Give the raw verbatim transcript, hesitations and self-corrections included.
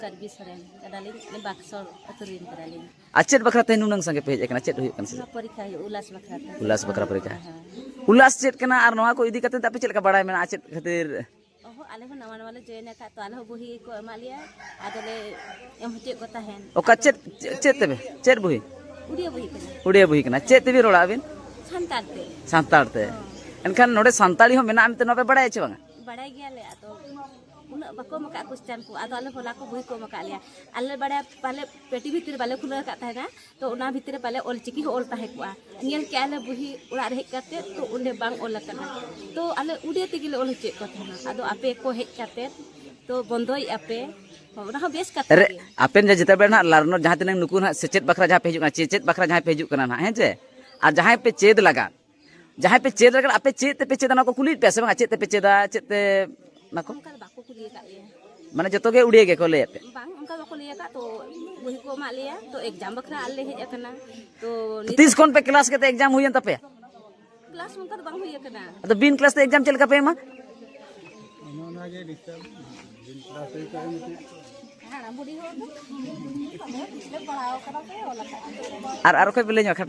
ᱠᱟᱨᱵᱤ ᱥᱚᱨᱮᱱ ᱠᱟᱱᱟᱞᱤᱧ, ᱟᱹᱞᱤᱧ ᱵᱟᱠᱥᱚ ᱟᱹᱛᱩ ᱨᱮᱱ ᱠᱟᱱᱟᱞᱤᱧ᱾ ᱟᱨ ᱪᱮᱫ ᱵᱟᱠᱷᱨᱟ ᱛᱮ ᱱᱩᱱᱟᱹᱝ ᱥᱟᱸᱜᱮ ᱯᱮ ᱦᱮᱡ ᱟᱠᱟᱱᱟ? ᱪᱮᱫ ᱦᱩᱭᱩᱜ ᱠᱟᱱᱟ ᱥᱮ ᱪᱮᱫ? ᱱᱚᱣᱟ ᱯᱚᱨᱤᱠᱷᱟ ᱦᱩᱭᱩᱜ, ᱩᱞᱟᱥ ᱵᱟᱠᱷᱨᱟ ᱛᱮ᱾ ᱩᱞᱟᱥ ᱵᱟᱠᱷᱨᱟ ᱯᱚᱨᱤᱠᱷᱟ᱾ ᱦᱮᱸ, ᱦᱮᱸ᱾ ᱩᱞᱟᱥ ᱪᱮᱫ ᱠᱟᱱᱟ ᱟᱨ ᱱᱚᱣᱟ ᱠᱚ ᱤᱫᱤ ᱠᱟᱛᱮ ᱫᱚ ᱟᱯᱮ ᱪᱮᱫ ᱞᱮᱠᱟ ᱵᱟᱲᱟᱭ ᱢᱮᱱᱟᱜᱼᱟ? ᱪᱮᱫ ᱠᱷᱟᱹᱛᱤᱨ? ᱚᱦᱚ, ᱟᱞᱮ ᱦᱚᱸ ᱱᱟᱣᱟ ᱱᱟᱣᱟ ᱞᱮ ᱡᱚᱭᱮᱱ ᱟᱠᱟᱫ, ᱛᱚ ᱟᱞᱮ ᱦᱚᱸ ᱵᱚᱦᱤ ᱠᱚ ᱮᱢᱟᱜ ᱞᱮᱭᱟ, ᱟᱫᱚᱞᱮ ᱮᱢ ᱦᱚᱪᱚᱭᱮᱫ ᱠᱚ ᱛᱟᱦᱮᱱ᱾ ᱚᱠᱟ ᱟᱫᱚ ᱪᱮᱫ, ᱪᱮᱫ ᱛᱮᱯᱮ? ᱪᱮᱫ ᱵᱚᱦᱤ? ᱩᱰᱤᱭᱟ ᱵᱚᱦᱤ ᱠᱟᱱᱟ᱾ ᱩᱰᱤᱭᱟ ᱵᱚᱦᱤ ᱠᱟᱱᱟ᱾ ᱪᱮᱫ ᱛᱮᱵᱤᱱ ᱨᱚᱲᱟ ᱟᱹᱵᱤᱱ? ᱥᱟᱱᱛᱟᱲ ᱛᱮ᱾ ᱥᱟᱱᱛᱟᱲ ᱛᱮ᱾ ᱦᱚᱸ᱾ ᱮᱱᱠᱷᱟᱱ ᱱᱚᱰᱮ ᱥᱟᱱᱛᱟᱲᱤ ᱦᱚᱸ ᱢᱮᱱᱟᱜᱼᱟ ᱢᱮᱱᱛᱮ ᱱᱚᱣᱟ ᱯᱮ ᱵᱟᱲᱟᱭᱟ ᱪᱮ ᱵᱟᱝᱟ? ᱵᱟᱲᱟᱭ ᱜᱮᱭᱟᱞᱮ, ᱟᱫᱚ ᱩᱱᱟᱹᱜ ᱵᱟᱠᱚ ᱮᱢ ᱟᱠᱟᱫ ᱠᱚᱥᱪᱟᱱ ᱠᱚ, ᱟᱫᱚ ᱟᱞᱮ ᱦᱚᱞᱟ ᱠᱚ ᱵᱚᱦᱤ ᱠᱚ ᱮᱢ ᱟᱠᱟᱫ ᱞᱮᱭᱟ᱾ ᱟᱞᱮ ᱵᱟᱲᱟᱭᱟ ᱯᱟᱞᱮ ᱯᱮᱴᱤ ᱵᱷᱤᱛᱤᱨ ᱨᱮ ᱵᱟᱞᱮ ᱠᱷᱩᱞᱟᱹᱣ ᱟᱠᱟᱫ ᱛᱟᱦᱮᱱᱟ, ᱛᱚ ᱚᱱᱟ ᱵᱷᱤᱛᱤᱨ ᱨᱮ ᱯᱟᱞᱮ ᱚᱞ ᱪᱤᱠᱤ ᱦᱚᱸ ᱚᱞ ᱛᱟᱦᱮᱸ ᱠᱚᱜᱼᱟ᱾ ᱧᱮᱞ ᱠᱮᱜᱼᱟ ᱞᱮ ᱵᱚᱦᱤ ᱚᱲᱟᱜ ᱨᱮ ᱦᱮᱡ ᱠᱟᱛᱮ, ᱛᱚ ᱚᱸᱰᱮ ᱵᱟᱝ ᱚᱞ ᱟᱠᱟᱱᱟ᱾ ᱛᱚ ᱟᱞᱮ ᱩᱰᱤᱭᱟ ᱛᱮᱜᱮ ᱞᱮ ᱚᱞ ᱦᱚᱪᱚᱭᱮᱫ ᱠᱚ ᱛᱟᱦᱮᱱᱟ, ᱟᱫᱚ ᱟᱯᱮ ᱠᱚ ᱦᱮᱡ ᱠᱟᱛᱮ ᱛᱚ ᱵᱚᱱᱫᱚᱭᱮᱫᱼᱟ ᱯᱮ, ᱚᱱᱟ ᱦᱚᱸ ᱵᱮᱥ ᱠᱟᱛᱷᱟ ᱨᱮ ᱜᱮ᱾ ᱟᱯᱮᱱ ᱡᱮ ᱡᱮᱛᱮ ᱵᱮᱲᱟ ᱱᱟᱦᱟᱜ ᱞᱟᱨᱱᱚᱨ ᱡᱟᱦᱟᱸ ᱛᱤᱱᱟᱹᱜ ᱱᱩᱠᱩ ᱱᱟᱦᱟᱜ ᱥᱮᱪᱮᱫ ᱵᱟᱠᱷᱨᱟ ᱡᱟᱦᱟᱸ ᱯᱮ ᱦᱤᱡᱩᱜ ᱠᱟᱱᱟ, ᱪᱮ-, ᱪᱮᱫ ᱵᱟᱠᱷᱨᱟ ᱡᱟᱦᱟᱸᱭ ᱯᱮ ᱦᱤᱡᱩᱜ ᱠᱟᱱᱟ ᱱᱟᱦᱟᱜ, ᱦᱮᱸ ᱪᱮ? ᱟᱨ ᱡᱟᱦᱟᱸᱭ ᱯᱮ ᱪᱮᱫ ᱞᱟᱜᱟᱫ, ᱡᱟᱦᱟᱸᱭ ᱯᱮ ᱪᱮᱫ ᱞᱟᱜᱟᱫ, ᱟᱯᱮ ᱪᱮᱫ ᱛᱮᱯᱮ ᱪᱮᱫᱟ, ᱚᱱᱟ ᱠᱚ ᱠᱩᱞᱤᱭᱮᱫ ᱯᱮᱭᱟ ᱥᱮ ᱵᱟᱝᱟ? ᱪᱮᱫ ᱛᱮᱯᱮ ᱪᱮᱫᱟ, ᱪᱮᱫ ᱛᱮ ᱚᱱᱟ ᱠᱚ? ᱚᱱᱠᱟ ᱫᱚ ᱵᱟᱠᱚ ᱠᱩᱞᱤ ᱟᱠᱟᱫ ᱞᱮᱭᱟ᱾ ᱢᱟᱱᱮ ᱡᱚᱛᱚ ᱜᱮ ᱩᱲᱤᱭᱟ ᱜᱮᱠᱚ ᱞᱟᱹᱭᱮᱫ ᱯᱮ? ᱵᱟᱝ, ᱚᱱᱠᱟ ᱵᱟᱠᱚ ᱞᱟᱹᱭ ᱟᱠᱟᱫ, ᱛᱚ ᱵᱚᱦᱤ ᱠᱚ ᱮᱢᱟᱜ ᱞᱮᱭᱟ, ᱛᱚ ᱮᱠᱡᱟᱢ ᱵᱟᱠᱷᱨᱟ ᱟᱞᱮ ᱦᱮᱡ ᱟᱠᱟᱱᱟ᱾ ᱛᱚ ᱛᱤᱥ ᱠᱷᱚᱱ ᱯᱮ ᱠᱞᱟᱥ ᱠᱟᱛᱮ ᱮᱠᱡᱟᱢ ᱦᱩᱭᱮᱱ ᱛᱟᱯᱮᱭᱟ? ᱠᱞᱟᱥ ᱚᱱᱠᱟ ᱫᱚ ᱵᱟᱝ ᱦᱩᱭ ᱟᱠᱟᱱᱟ᱾ ᱟᱫᱚ ᱵᱤᱱ ᱠᱞᱟᱥ ᱛᱮ ᱮᱠᱡᱟᱢ ᱪᱮᱫ ᱞᱮᱠᱟ ᱯᱮ ᱮᱢᱟ? ᱚᱱᱮ ᱚᱱᱟᱜᱮ ᱰᱤᱥᱴᱟᱨᱵ, ᱵᱤᱱ ᱠᱞᱟᱥ ᱦᱩᱭ ᱠᱚᱜᱼᱟ ᱢᱤᱫᱴᱤᱡ᱾ ᱦᱟᱲᱟᱢ ᱵᱩᱰᱷᱤ ᱦᱚᱲ ᱫᱚ ᱵᱟᱞᱮ ᱯᱟᱲᱦᱟᱣ ᱠᱟᱫᱟ ᱥᱮ ᱚᱞ ᱟᱠᱟᱫ᱾ ᱟᱨ, ᱟᱨ ᱚᱠᱚᱭ ᱯᱮ ᱞᱟᱹᱭ ᱧᱚᱜ ᱠᱷᱟᱱ?